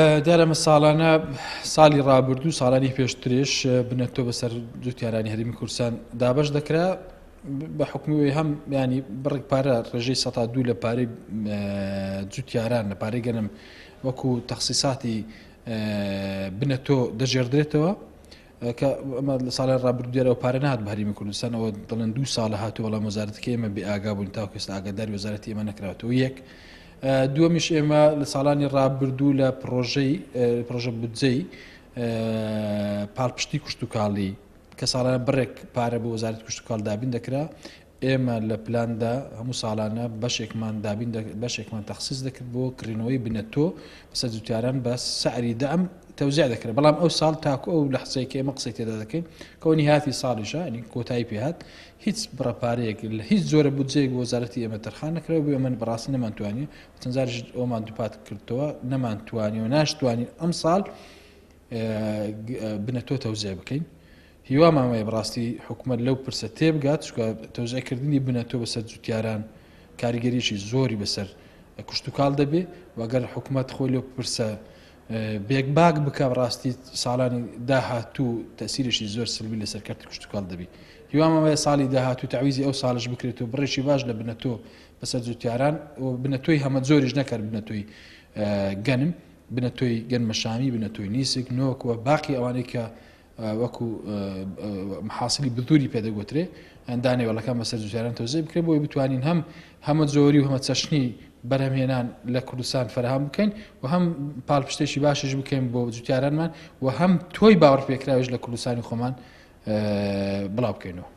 دیارە ئەمە ساڵانە ساڵی ڕابردوو ساڵانی پێشترش بنەتۆ بەسەر جوتیارانی هەرێمی کوردستان دابەش دەکرا بە حکومی هەم ینی بڕێک پارە ڕێژەی 2% لە پارەی جوتیاران لە پارەی گەنم وەکو تەخسیساتی بنەتۆ دەژێردرێتەوە کە ئەمە لە ساڵی ڕابردوو دیارە ئەو پارە نهات بە هەرێمی کوردستان ئەوە دەڵێن دوو ساڵە هاتوو بەڵام وەزارەتەکە ئێمە بێ ئاگا بووین تاوەکو ئێستا ئاگاداری وەزارەتی ئێمە نەکراوەتەوە یەک دووەمیش ئێمە لە ساڵانی ڕابردوو لە پرۆژەی پرۆژە بودجەی پاڵپشتی کوشتتوکاڵی کە ساڵانە بڕێک پارە بۆ وەزارەتی کوشتتوکاڵ دابین دەکرا ئێمە لە پلاندا هەموو ساڵانە بەشێکمان دابین بەشێکمان تەخسیس دەکرد بۆ کڕینەوەی بنەتۆ بەسەر جوتیاران بە سعری دەعم تەوزیع دەکرێت بەڵام ئەو ساڵ تاکو ئەو لەحزەی کە ئێمە قسەی تێدا دەکەین کەەوە نیهاتی ساڵیشە ینی کۆتایی پێهات هیچ بڕە پارەیەک لە هیچ جۆرە بودجەیەک بۆ وەزارەتی ئێمە تەرخان نەکراوە بۆ ئێمە بەڕاستی نەمانتوانی چەند جاریش ئەومان دووپات کردەوە نەمانتوانی و ناشتوانین ئەم ساڵ بنەتۆ تەوزیع بکەین هیوامان وایە بەڕاستی حکومەت لەو پرسە تێبگات، چونکە تەوزیعکردنی بنەتۆ بەسەر جوتیاران کاریگەریی زۆری بەسەر کشتوکاڵ دەبێ و گەر حکومەت خۆی لەو پرسە بێکباک بکە بەڕاستی ساڵانی داهاتوو تەسیرێکی زۆر سلبی لەسەر کەرتی کشتوکاڵ دەبی. هیوامان وایە ساڵی داهاتوو تەعویزی ئەو ساڵش بکرێت و بڕێکی باش لە بنەتۆ بەسەر جوتیاران و بنەتۆی هەمەجۆریش نەکەر بنەتۆی گەنم، بنەتۆی گەنمەشامی، بنەتۆی نیسک، نۆک و باقی ئەوانەی کە وەکو محاسلی بذوری پێ دەگوترێ دانەوێڵەکان بەسەر جوتیاران تەوزیع بکرێت بۆی بتوانین هەم هەمە جۆری و هەمە چەشنی بەرهەمهێنان لە کوردستان فەرهام بکەین و هەم پاڵپشتێکی باشیش بکەین بۆ جوتیارانمان و هەم تۆی باوەڕپێکراویش لە کوردستانی خۆمان بڵاو بکەینەوە.